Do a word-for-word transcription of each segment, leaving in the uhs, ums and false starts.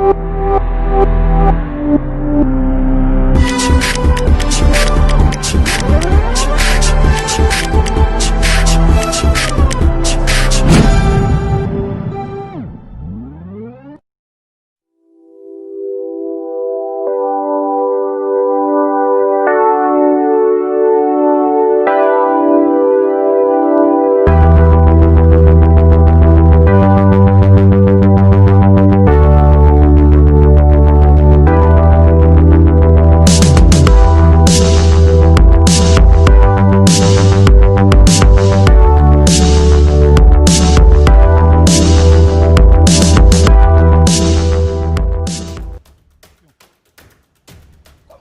Kòman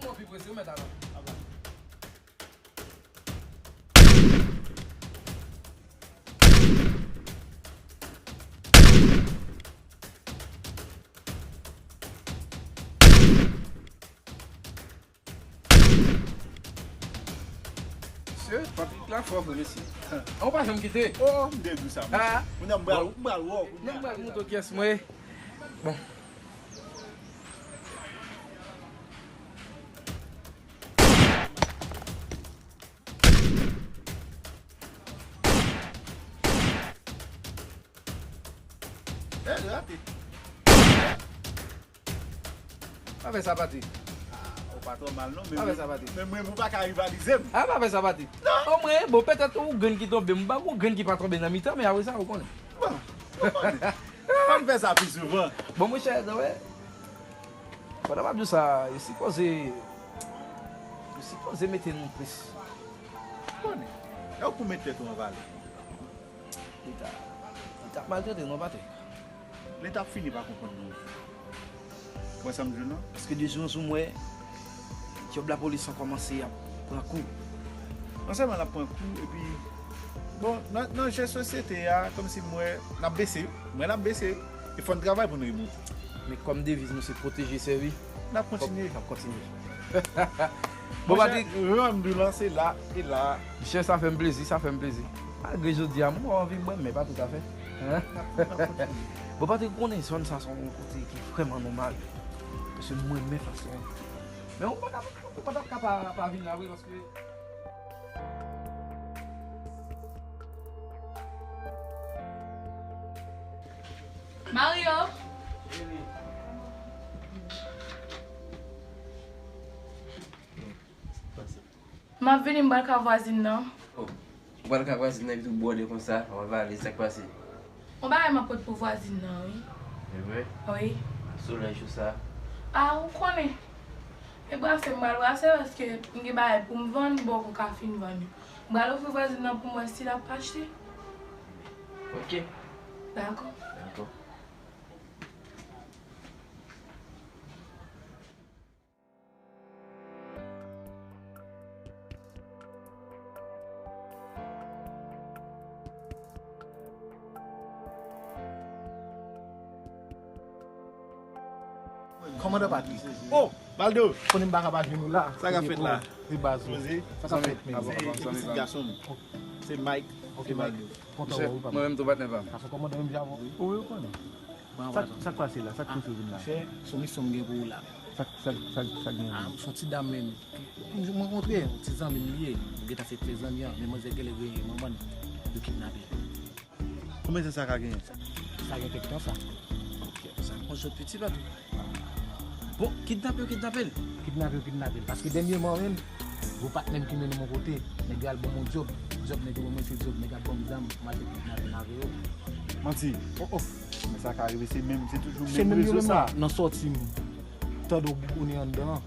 w pi prese, ou mèt avan. Mesye, Patrick la fò vre, mesye. An, ou pa janm kite. Oh, m te di w sa, mesye. Ah. Kounye a m pral, m pral wè w kounye a. Bon. M pral montre w kiyès mwen ye. Bon. Eh, rate. Pa fè sa, Patrick. Ah, ou pa twò mal, non, men. Pa fè sa, Patrick. Men mwen, ou pa ka rivalize m. Ah, pa fè sa, Patrick. Non. Omwen, bon, petèt ou grenn ki tonbe, m pa gon grenn ki pa tonbe nan mitan, men apre sa, ou konnen. Bon, ou konnen. Pa n fè sa pi souvan. Bon, monchè, non, wè. Pandan m ap di w sa, yo sipoze, yo sipoze mete nou plis. Konnen. E ou pou met tèt ou an valè. Leta, Leta ap maltrete nou, Patrick. Leta ap fini pa konprann nou. Ou wè sa m di w lan? Paske de jou an jou m wè djòb lapolis an kòmanse ap pran kou. Non sèlman l ap pran kou, epi, bon, nan, nan je sosyete a, kòmsi m wè n ap bese, m wè n ap bese. E fò n travay pou n remonte. Men kòm deviz nou se pwoteje, sèvi. N ap kontinye. N ap kontinye. Bon, Patrick. Jan m di w lan, se la, e la. Monchè, sa fè m plezi, sa fè m plezi. Malgre jodi a, m pa anvi bwè, men pa toutafè. Hein? N ap, n ap kontinye. Bon, Patrick, ou konnen zòn sa se yon kote ki vrèman nòmal. Paske mwen, men fason. Men ou pa ka, ou pa t ap ka pa, pa vin la, wi, paske Mario! M ap vini, m pral ka vwazin nan. Oh, ou pral ka vwazin nan epi tou bwòde konsa, w ap ale, sa k pase? Yon bagay m ap pot pou vwazin nan, wi. E vre? Wi. Solèy cho sa. Ah, ou konnen. E brase m pral brase paske m gen bagay pou m vann, m poko ka fin vann yo. M pral ofri vwazin nan pou m wè si l ap achte. Ok. Dakò. Dakò. Kòmandan Patrick. Oh, Baldo. Konnen m pa ka pa jwenn ou la. Sa k ap fèt la? Se baz ou. Sa k ap fèt menm? Se pitit gason m. Se Mike. Ok, Mike. Kontan wè w wi, papa. Mwen menm tou, patnè pa m. Sa fè kòmandan menm jan avè w? Wi, wi, ou konnen. Sa, sa k pase la? Sa k pouse w vin la? Monchè, se yon misyon m gen pou ou la. Sa, sa, sa, sa k gen la? Ah, se yon ti dam menm. M, m rankontre, yon ti zanmi m li ye. Nou gentan se trèz zanmi an, men manzè genlè gen manman l, yo kidnape l. Konbyen tan sa ka genyen? Sa gen kèk tan sa. Ok, sa pran jòt piti la tou. Bon, kidnape yo kidnape l. Kidnape yo kidnape l. Paske dènyèman menm, gwo patnè m ki mennen m yon kote, nèg yo al ban m yon djòb. Djòb nèg yo ban mwen se djòb nèg ap ban m zam pou m al te kidnape m avè yo. Manti. Oh, oh. Men sa ka rive, se menm, se toujou menm rezo sa. Nan sòti m tande w bougonnen anndan an.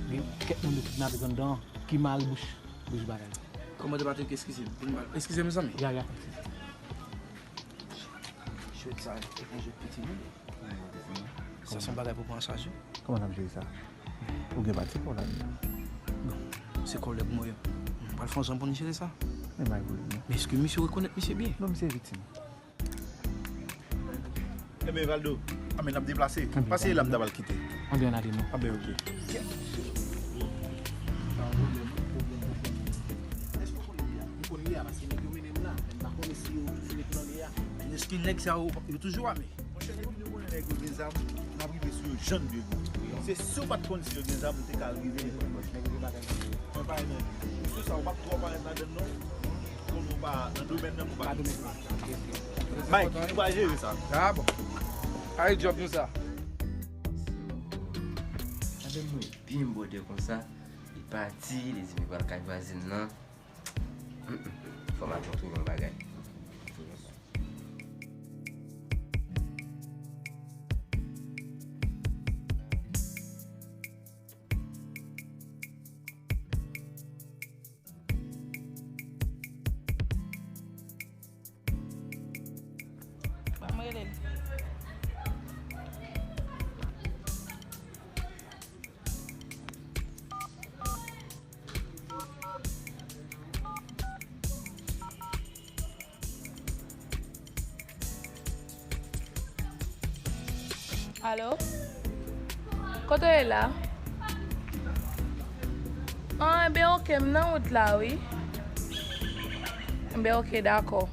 Gen kèk moun yo kidnape anndan an, ki mare bouch, bouch bagay. Kòmandan Patrick, eskize m. Eskize m, mezanmi. Ya, ya. Jwèt sa, e pa jwèt piti, non. Sa se yon bagay pou pran an chaj, wi. Kòman n ap jere sa? Ou gen pati kò la menm? Bon, se kòlèg mwen yo. M pral fè yon jan pou n jere sa. Men bay pou li, non. Men èske misye rekonèt misye byen? Non, misye viktim. Enben, Valdo, a men n ap deplase. Pase la, m ta pral kite. Anben, n ale, non. Anben, ok. Èske w konn li a? M konn li a, paske nèg yo mennen m la. Men m pa konnen si yo toujou ret nan li a. Men èske nèg sa yo, yo toujou ame? Monchè, depi nou konnen nèg yo gen zam, n ap rive sou yo Jan de gou. Se si w pa t konn si yo gen zam, ou te ka rive nenpòt kote. Mwen pa renmen. Sou sa, ou p ap twò parèt ladann non. Konnen w pa nan domèn nan, ou pa. Mike, ou pa jere sa. Ah bon. Ay, djòb nou sa. Avè mwen byen bòdè konsa, li pati, li di li pral kay vwazin nan. Mm, mm. Fò m al kontwole yon bagay. Ban m rele l. Alo? Kote w ye la? An, enben, oke, m nan wout la, wi. Enben, oke, dakò.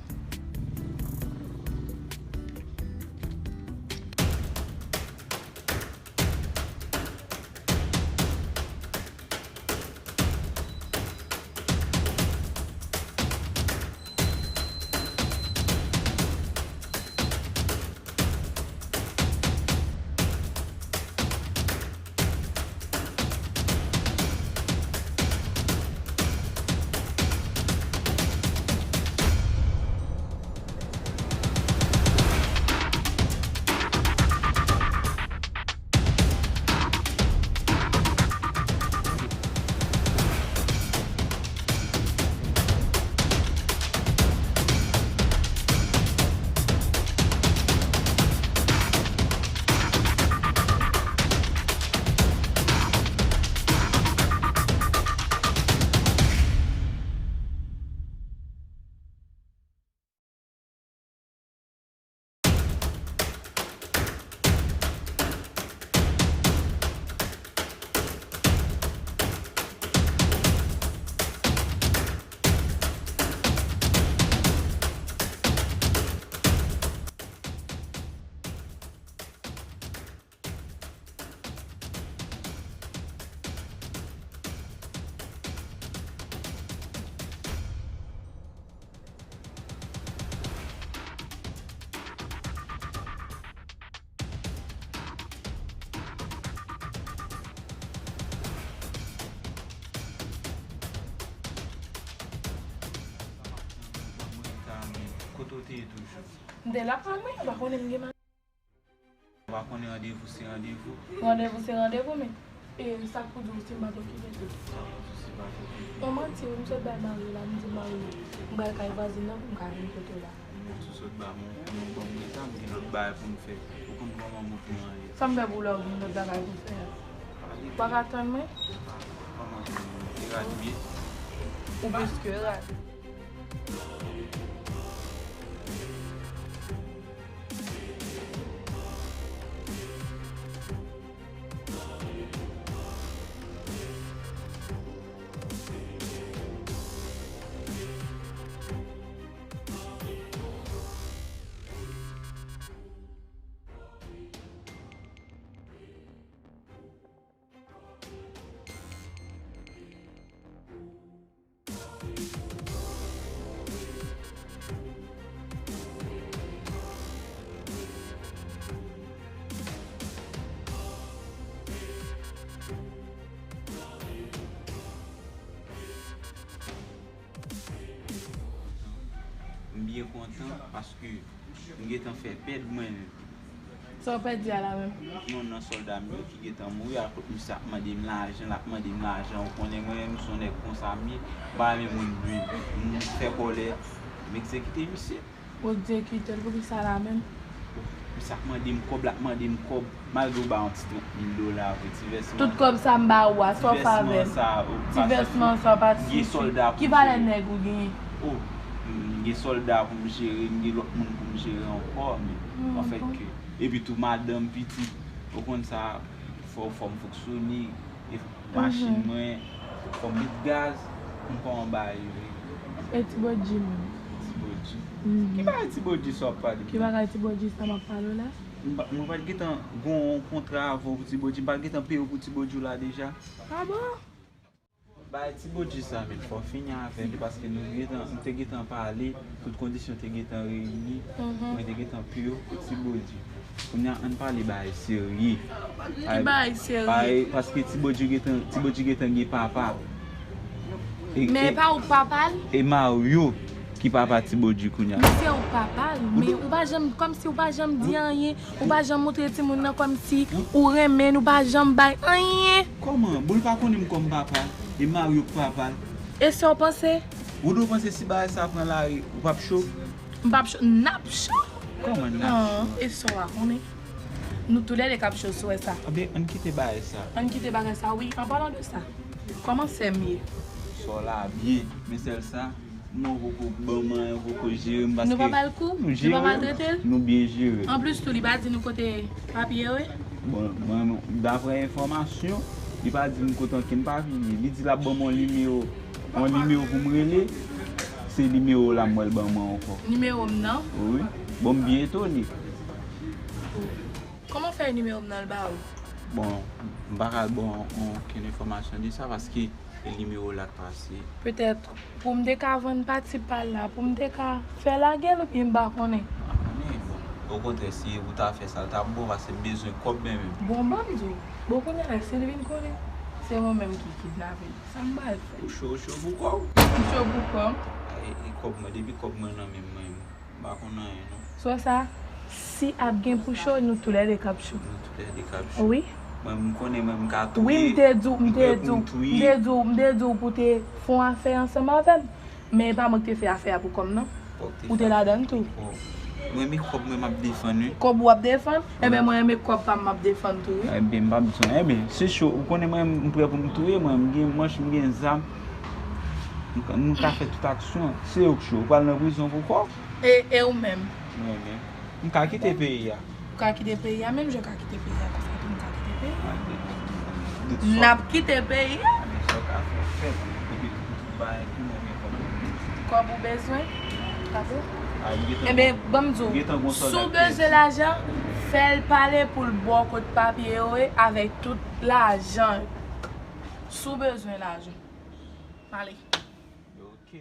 Kote w te ye toujou? M te lakay mwen, ou pa konnen m gen M pa konnen randevou se randevou. Randevou se randevou, men. E sa k pou di w si m pa t okipe tou? Sa pou di w si m pa t okipe? Yon manti, wi, m sot bay mari w la, m di mari w, m pral kay vwazin nan pou m ka vin kote w la. M di w sot ba m, m ban m leta, m gen lòt bagay pou m fè. Ou konn kòman mouvman an ye. Sa m fè pou w la, ou gen lòt bagay pou w fè a? Ou pa ka tann mwen? Kòman tann mwen? E rad m ye? Ou plis ke rad. M byen kontan paske m gentan fè pèd mwen menm. Sa w pèdi a la menm? Youn nan sòlda m yo ki gentan mouri, al kot misye ap mande m lajan, l ap mande m lajan. Ou konnen mwen menm, m se yon nèg konsa m ye, m pa renmen moun, moun fè kòlè, m egzekite misye. Ou egzekite l poukisa la menm? Misye ap mande m kòb, l ap mande m kòb, malgre ou ba yon ti trant mil dola vre, ti vèsman. Tout kòb sa m ba ou a, sa w fè avè l? Ti vèsman sa w pa swiv. Gen sòlda pou m jere. Ki valè nèg ou genyen? O, m gen sòlda pou m jere, m gen lòt moun pou m jere ankò, men anfèt ke, epi tou madanm, pitit, ou konn sa, fò, fò m fonksyone, e machin mwen, fò m met gaz, m pa anba yo. E ti bòdji menm? Ti Bodji. Mhm. Ki bagay Ti Bodji sa w ap pale? Ki bagay Ti Bodji sa m ap pale w la? Mwen pa, mwen pa t gentan gen yon kontra avè w pou Ti Bodji, m pa t gentan peye w pou Ti Bodji w la deja. Ah bon? Bay Ti Bodji sa, men fò w fini avè li, paske nou gentan, nou te gentan pale, tout kondisyon te gentan reyini, mhm, mwen te gentan peye w pou Ti Bodji. Kounye a, ann pale bagay serye. Ki bagay serye? Bagay, paske Ti Bodji gentan, Ti Bodji gentan gen papa. E, men e pa ou k papa l? E Mario ki papa Ti Bodji kounye a. Men se ou k papa l, men ou pa janm, kòmsi ou pa janm di anyen. Ou pa janm montre timoun nan kòmsi ou renmen l, ou pa janm bay anyen. Kòman? Bon, l pa konnen m kòm papa l, e Mario k papa l. E sa w panse? Ou dwe panse si bagay sa pran lari, ou p ap cho? M p ap cho, n ap cho. Kòman n ap cho? E sa w pa konnen? Nou toulède k ap cho, si w wè sa. Anben, ann kite bagay sa. Ann kite bagay sa, wi. An palan de sa, kòman sè m ye? Sè w la byen, men sèl sa, non, poko ban m anyen, poko jere m, paske nou pa ba l kou, nou pa maltrete l. Nou byen jere l. Anplis tou, li pa di nou kote papye yo ye. Bon, mwen, daprè enfòmasyon, li pa di m kote ankenn papye. Li di l ap ban m yon nimewo, yon nimewo pou m rele. Se nimewo w la m wè l ban mwen ankò. Nimewo m nan? Wi. Bon, m byen etone. Kòman fè nimewo m nan l ba ou? Bon, m pa ka ba w ankenn enfòmasyon de sa, paske e nimewo w la k pase. Petèt, pou m te ka vann pati pa l la, pou m te ka fè lagè l, oubyen m pa konnen. M pa konnen, bon. Okontrè, si ou ta fè sa, l t ap bon, paske m bezwen kòb mwen menm. Bon, ban m di w. Bon, kounye a la, si l vin konnen se mwen menm ki kidnape l, sa m pral fè? Ou cho, ou cho pou kò w? M cho pou kò m. E, e kòb mwen, depi kòb mwen nan men m, mwen, m pa konn anyen, non. Sou sa, si ap gen pou cho, nou toulède k ap cho. Nou toulède k ap cho. Wi. Mwen, m konnen mwen, m ka touye. Wi, m te di w, m te di w, m te di w, m te di w pou te fè yon afè ansanm avè m. Men e pa mwen ki te fè afè a pou kò m, non. Ou te ladan l tou. Mwen, men kòb mwen, m ap defann, wi. Kòb ou ap defann? Enben, mwen, men kòb pa m, m ap defann tou, wi. Enben, m p ap di anyen. Enben, se cho. Ou konnen mwen, m prè pou m touye, mwen, m gen manch, m gen zam. M ka, m ka fè tout aksyon. Se ou k cho. Ou pral nan prizon pou kò w. E, e ou menm? Mwen menm. M ka kite peyi a. Ou ka kite peyi a, menm jan w ka kite peyi a, konsa tou m ka kite peyi a. N ap kite peyi a. Kòb ou bezwen? Enben, ban m di w, si w bezwen lajan, fè l pale pou l ba w kot papye yo ye avèk tout lajan yo. Si w bezwen lajan. Ale. Ok.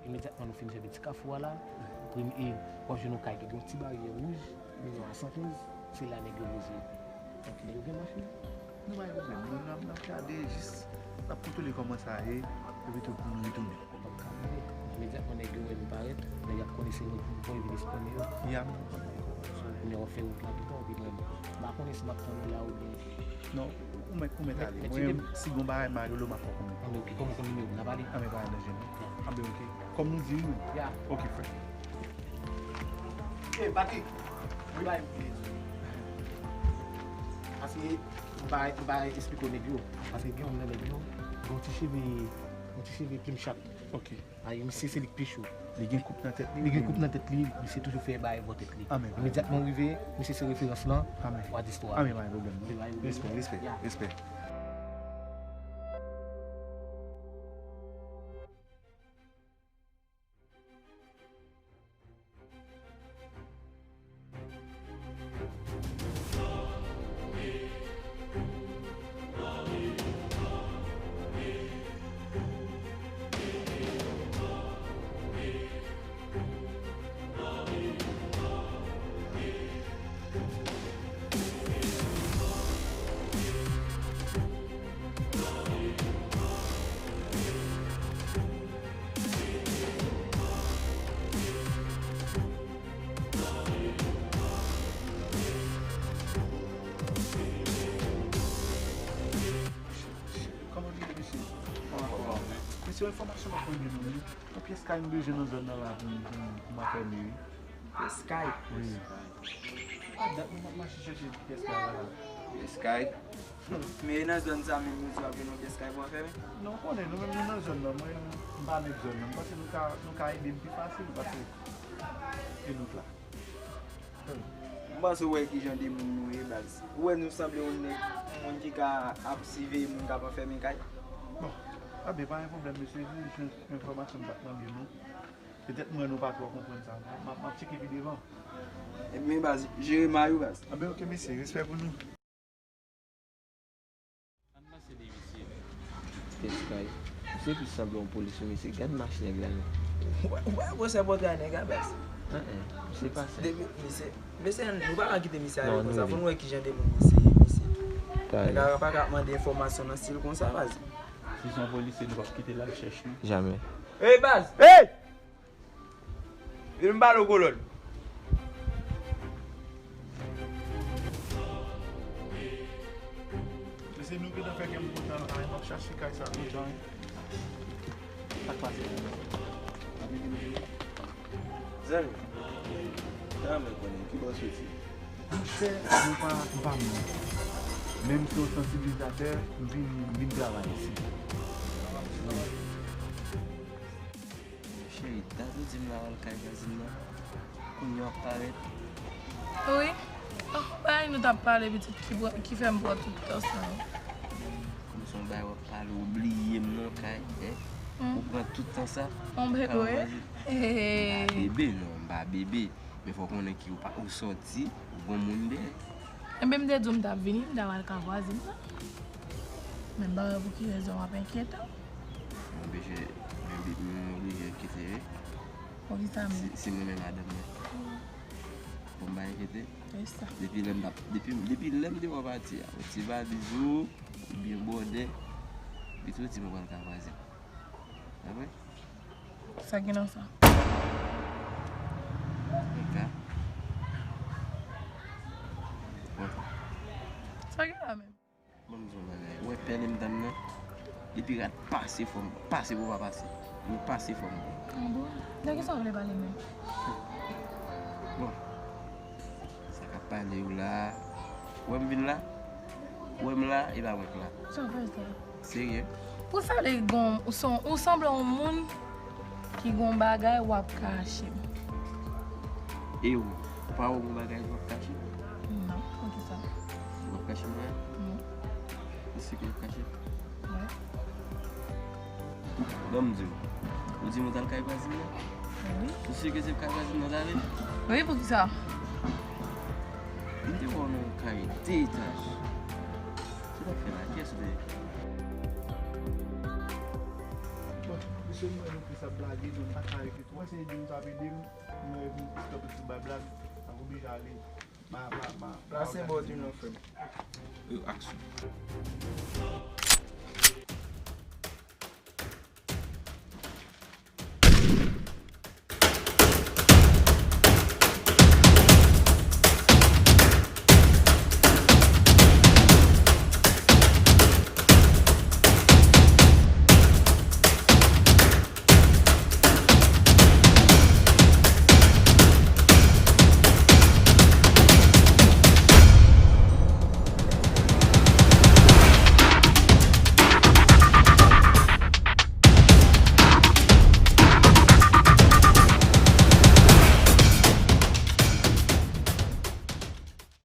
Imedyatman nou fin fè ti kafou a la, premye, w ap jwenn yon kay ki gen yon ti baryè wouj, nimewo a san kenz, se la nèg yo poze. Donk, nèg yo gen machin. Nou pa gen pwoblèm. Nou, n ap, n ap gade, jis n ap kontwole kòman sa ye, epi tou pou nou retounen. Imedyatman nèg yo wè nou parèt, nèg y ap konnen se nou ki voye vin espyone yo. Y ap. Kounye a w ap fè wout la tou, epi mwen, m pa konnen si m ap tann ou la oubyen. Non, ou mèt, ou mèt ale. Mwen, si gon bagay m a rele w, m ap fè w konnen. Anben, ok, kòm ou konn nimewo m nan, n ap ale. Anben, pa gen danje, non. Anben, ok. Kòm nou di, wi. Ok, frè. Ey, Patrick. Wi, bay. Paske, m pa, m pa esplike w nèg yo. Paske gen yon nan nèg yo, gen yon ti cheve, yon ti cheve plim chat. Ok. Ay, misye se li k pi cho. Li gen koup nan tèt li. Li gen koup nan tèt li, misye toujou fè bagay bò tèt li. Imedyatman w rive, misye se referans lan, w a distwa. Anben, pa gen pwoblèm, non. Respè, respè, respè. Kòman nou ye, mesye? Mesye, yon enfòmasyon m ap mande nou, wi. Yon pyès kay m bezwen nan zòn nan la pou m, pou m, pou m afèmen, wi. Pyès kay? Wi. A dat nou m ap mache chèche pyès kay la, la. Pyès kay? Men e nan zòn sa menm nou di w ap jwenn yon pyès kay pou afèmen? Non, ou konnen, nou menm nou nan zòn nan. Mwen, m pa nèg zòn nan. M panse nou ka, nou ka ede m pi fasil pase e nou t la. M panse w wè kijan de moun nou ye, baz. Ou wè nou sanble yon nèg, yon moun ki ka ap siveye moun k ap anfèmen kay. Bon, a ben, pa gen pwoblèm, mesye, se jis yon enfòmasyon m t ap mande nou. Petèt m wè nou pa twò konprann sa. M ap, m ap tcheke pi devan. Men baz, jere may ou, baz. A ben, oke, mesye, respè pou nou. Ann pase de visye. Tèt kay. Misye plis sanble yon polis wi, mesye. Gad mach nèg la, non. Wè, wè gwosè pòtre a nèg la, baz. An, an, misye pa senp. Depi, mesye, mesye, nou pa ka kite misye ale konsa. Fò nou wè kijan de moun misye ye, mesye. Nèg la pa ka ap mande enfòmasyon nan stil konsa, baz. Si se yon polisye, nou p ap kite l al chèche nou. Jamè. Ey, baz! Ey! Vin m pale w, kolòn. Mesye, nou gentan fè kè m kontan la, m ap chache kay sa tout jan. Sa k pase? Zanmi, sa mwen konnen, ki bò w soti? Monchè, mwen pa, m pa moun. Men m se yon sansibilizatè, m vin, m vin travay isit. Cheri, dat ou di m la w al kay vwazin nan. Kounye a w ap parèt. Wi. Ah, bagay nou t ap pale pitit ki pran, ki fè m pran tout tan sa yo. Kòmsi yon bagay w ap pale, ou bliye m nan kay, en? Hmm. Ou pran tout tan sa. On bebe, wi. Kay vwazin. Hey. M pa bebe, non, m pa bebe. Men fò w konnen ki ou pa, ou sòti, ou granmoun dèyè. Enben, m te di w m t ap vini, m t ap al ka vwazin nan. Men m pa wè pou ki rezon w ap enkyete w. Mwen oblije, mwen oblije, mwen oblije enkyete wi. Poukisa menm? Si, si mwen menm madanm mwen. Pou m pa enkyete? Se sa. Depi lè m t ap, depi, depi lè m te wè w pati a, yon ti valiz ou, oubyen bòdè, epi tou di m ou pral ka vwazin. Apre? Sa gen nan sa? Mwen ka. Bon. Sa gen la menm? Ban m di w yon bagay. Ou wè pèlen m tann nan? Depi rad pase fò m pase pou pa pase. Mwen pase fò m. Ah bon? De kisa w vle pale menm? Bon. Sa k ap pale yo la. Ou wè m vin la? Ou wè m la, e pa mwen k la. Sa w fè sa? Serye? Pou sa vle gon, ou son, ou sanble yon moun ki gon bagay w ap kache m. E ou, ou pa wè gon bagay w ap kache m? Non, poukisa? W ap kache m anyen? Non. Ou si ke w ap kache m? Wi. Ban m di w. Ou di m ou t al kay vwazin nan? Wi. Ou si ke se kay vwazin nan w t ale? Wi, poukisa? M te wè w nan yon kay de etaj. Sa w t ap fè la? Kiyès ou te ye? Bon, mesye, m wè nou plis ap blage, nou pa ka rete twò. Mwen se di m t ap ede m, m wè vin stòp tou bay blag, m ap oblije ale. Ma, ma, ma, ma. Pase bò di non, frè m. Yo, aksyon.